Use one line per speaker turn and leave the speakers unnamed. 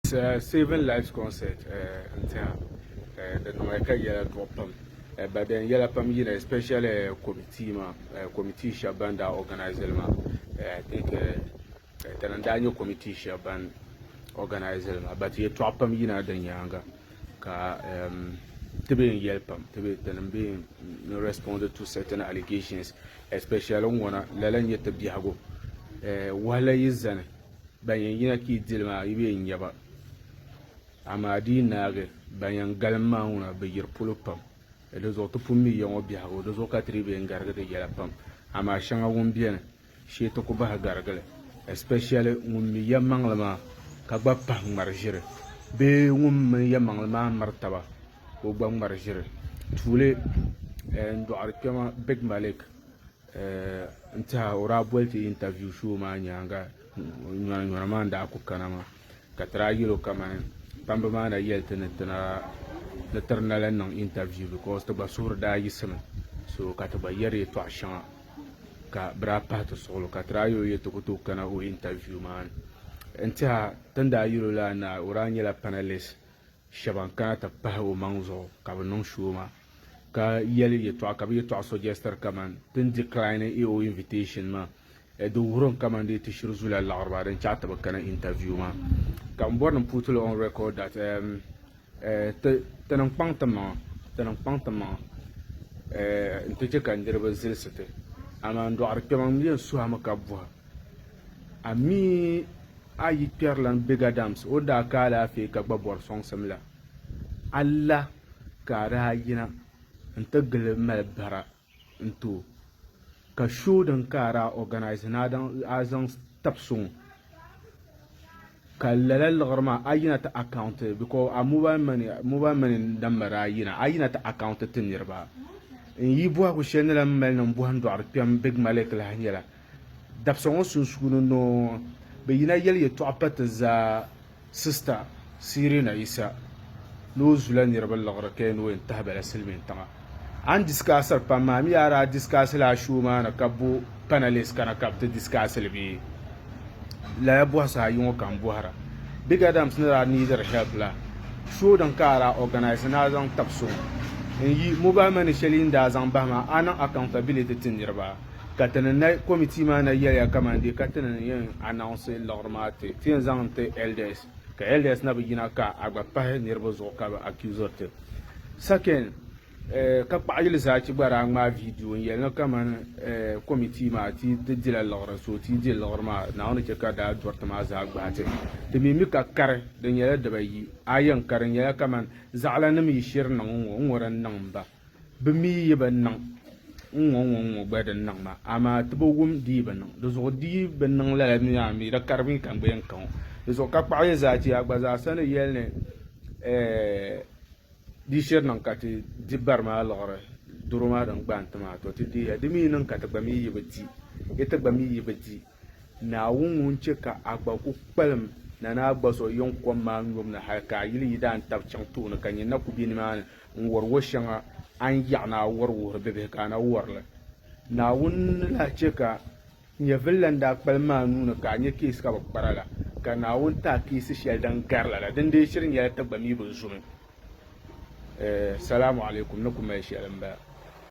Saving Lives Concert n tiɛha di niŋya ka yɛla duɣi pam but then yɛla pam yina especially committee maa committee shɛba ban daa organize li maa I think dini n daa nyɛ committee shɛba ban organize li maa but yɛltɔɣa pam yina di nyaanga ka ti bee n yɛli pam ti bee tinim bee n respond to certain allegations especially ŋɔna lala n nyɛ ti biɛhigu wahala yi zani Ban yɛn yina ka yi dili maa yi bi yɛn nya ba, amaa di yi naagi ban yɛn galim maa ŋuna bɛ yiri polo pam. Di zuɣu ti pun mi ya ŋɔ biɛhigu, di zuɣu ka ti dii bi yɛn garigi di yɛla pam. Amaa shɛŋa ŋun beni shee ti ku bahi garigi li, especially ŋun mi ya maŋli maa ka gba pahi ŋmari ʒiri bee ŋun mini ya maŋli maa miri taba ka o gba ŋmari ʒiri. Tuuli n dɔɣiri kpɛma Big Malik N tiɛha o daa boli ti interview show maa nyaanga nyɔna nyɔna maa n daa ku kana maa ka ti daa yɛl o kamani kpamba maa na yɛli ti ni ti na lahi niŋ interview because ti gba suhuri daa yiɣisimi so ka ti gba yɛri yɛltɔɣa shɛŋa ka bi daa pahi ti suɣulo ka ti daa yɛl o yɛli ti ku tooi kana o interview maa ni. N tiɛha ti ni daa yɛl o lala naai o daa nyɛla panelist shɛba n-kana ti pahi o maŋ zuɣu ka bɛ niŋ show maa ka yɛli yɛltɔɣa ka bɛ yɛltɔɣa suggestiri kamani ti ni decline o invitation maa di wuhirimi kamani dee ti shiri zula liɣiri maa din chaɣ ti bi kana interview maa ka m bɔri ni m put li on record that ti ti niŋ kpaŋ ti maŋa ti niŋ kpaŋ ti maŋa n-ti che ka niriba zilisi ti amaa n dɔɣiri kpɛma m yɛn suhi a mi ka bɔhi a mi A yi kpɛrilan Big Adams o ni daa ka alaafee ka gba bɔri sɔŋsim la, a la ka a daa yina nti gili mali bara n-ti o, ka show din ka a daa organise ni a zaŋ tabi so ŋɔ, ka lala liɣiri maa a yina ti account because a mobile money, mobile money number daa yina, a yina ti account ti niriba. N yi bɔhigu shɛli ni lahi mali ni m bɔhi n dɔɣiri kpɛm Big Malik lahi nyɛla, Dabisa ŋɔ sunsuuni noo, bɛ yina yɛli yɛtɔɣa pa ti zaa Sista Sirina Yisa ni o zula niriba liɣiri ka yɛn ni o yɛn tahi ba la silimiin tiŋa. A ni disikaasiri pam maa, a mi a daa disikaasi la a show maa ni ka bo panelist kana ka bɛ ti disikaasi li bee? Lala bɔhisi ayi ŋɔ ka m bɔhira. Big Adams ni daa neediri help la, show din ka a daa organise ni a zaŋ tabi so ŋɔ n-yi mobile money shɛli yi ni daa zaŋ bahi maa, a niŋ accountability ti niriba? Ka ti ni na committee maa na yɛliya kamani dee ka ti ni yɛn announce liɣiri maa ti, ti yɛn zaŋ n-ti elders ka elders na bi yina ka a gba pahi niriba zuɣu ka bi accusiri ti. Second, ka kpaɣayili Zaachi gba daa ŋmaai video n-yɛli ni kamani committee maa ti ti dila liɣiri so ti yi di liɣiri maa Naawuni chɛ ka daa dɔriti maa zaa gbahi ti. Ti mi mi ka kari di nyɛla dibayi, a yɛn kari nyɛla kamani zaɣilanima yi shiri niŋ n-ŋɔ n-ŋɔ din niŋ m-ba. Bɛ mi yi bi niŋ n-ŋɔ n-ŋɔ n-ŋɔ gba di niŋ ma, amaa ti bi wum di yi bi niŋ. Di zuɣu di yi bi niŋ lala mi maa mi di karimi ka n gba yɛn ka ŋɔ. Di zuɣu ka kpaɣi yi zaa ti a gba zaa sa ni yɛli ni di yi shiri niŋ ka ti di bari maa liɣiri doro maa din gbaai n-ti maa, tɔ ti deeya. Di mi yi niŋ ka ti gba mi yi bi di, yi ti gba mi yi bi di. Naawuni ŋun chɛ ka a gba ku kpalim na ni a gba so yiŋ kom maa nyom ni hal ka a yili yidaantab chaŋ tooni ka nyin na ku be nimaani n-wari wa shɛŋa a ni yaɣi ni a wari wuhiri bibihi ka a na wari li. Naawuni ni lahi chɛ ka nyɛvili lan daa kpalim maa nuu ni ka a nya keesi ka bɛ kpara la, ka Naawuni ti a keesi shɛli din gari lala, din dee shiri nyɛla ti gba mi bi zumi. Salaamu alaikum ni ku mali shɛli m-bala.